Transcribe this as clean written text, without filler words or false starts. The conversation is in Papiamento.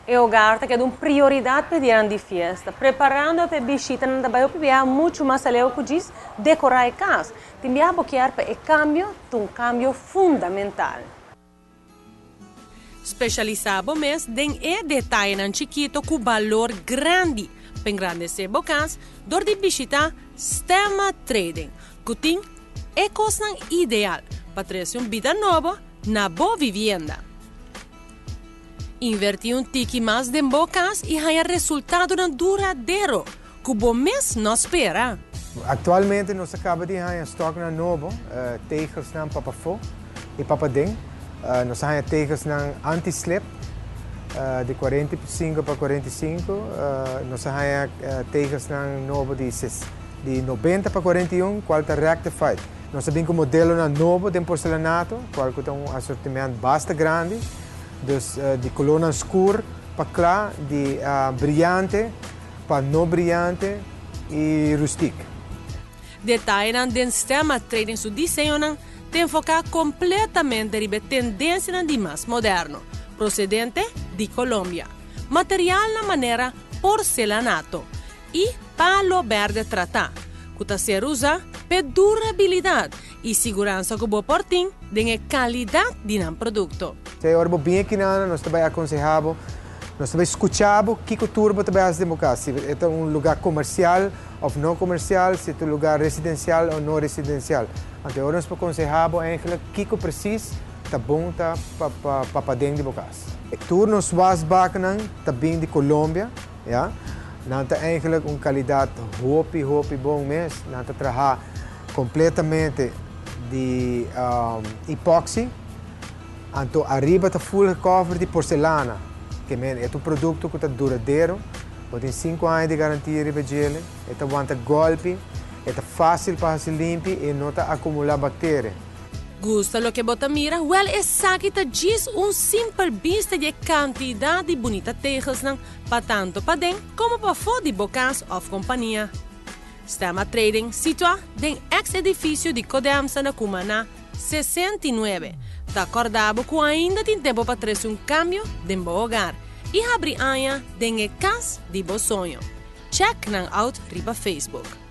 E hogar ta keda un prioridat pa e dianan di fiesta. Preparando pa e bishitanan ta bai hopi biaha muchu mas aleu ku djis dekorá e kas. Tin biaha bo kier pa e kambio ta un kambio fundamental. Spesialisá bo mes den e detayenan chikito ku balor grandi pa engrandesé bo kas dor di bishitá Stemma Trading ku tin e kosnan ideal pa trese un bida nobo na bo vivienda. Invertí un tiki mas den bo kas i haña resultadonan duradero ku bo mes no spera. Aktualmente nos a kaba di haña stòknan nobo, tegelsnan pa pafó i pa paden. Nos a haña tegelsnan anti-slip di 45 pa 45. Nos a haña tegelsnan nobo di di 90 pa 41, kual ta rectified. Nos a bin ku modelonan nobo den porcelanato, kual ku ta un asortiment basta grandi. Dus di kolornan skur pa kla, di briante pa no briante i rustik. Detayenan den Stemma Trading su diseñonan ta enfoká kompletamente riba e tendensianan di mas moderno, prosedente di Colombia. Materialnan manera porcelanato i palo berde tratá, ku ta ser usá p'e durabilidat i siguransa ku bo por tin den e kalidat di nan produkto. Te ora bo bin aki nan, nos ta bai akonsehá bo, nos ta bai skuchá bo kiko tur bo ta bai hasi den bo kas, si e ta un lugá komersial òf no komersial, si ta un lugá residensial òf no residensial. Anto e ora nos por konsehá bo eigentlik kiko presis ta bon ta pa pa paden di bo kas. Tur nos wasbaknan ta bin di Colombia, ya. Nan ta eigentlik un kalidat hopi hopi bon mes. Nan ta traha kompletamente di epoxy. Anto ariba ta full gecover di porcelana. Ke men e ta un produkto ku ta duradero. Bo tin 5 aña di garantia riba djele. E ta wanta golpi, e ta fásil pa hasi limpi i no ta akumulá bakteria. Gusta loke bo ta mira? Wel, esaki ta djis un simpel bista di e kantidat di bunita tegelsnan pa tantu paden komo pafó di bo kas òf kompania. Stemma Trading, situá den eks edifisio di Codemsa na Cumaná 69, ta kòrda bo ku ainda tin tempu pa trese un kambio den bo hogar i habri aña den e kas di bo soño. Check nan out riba Facebook.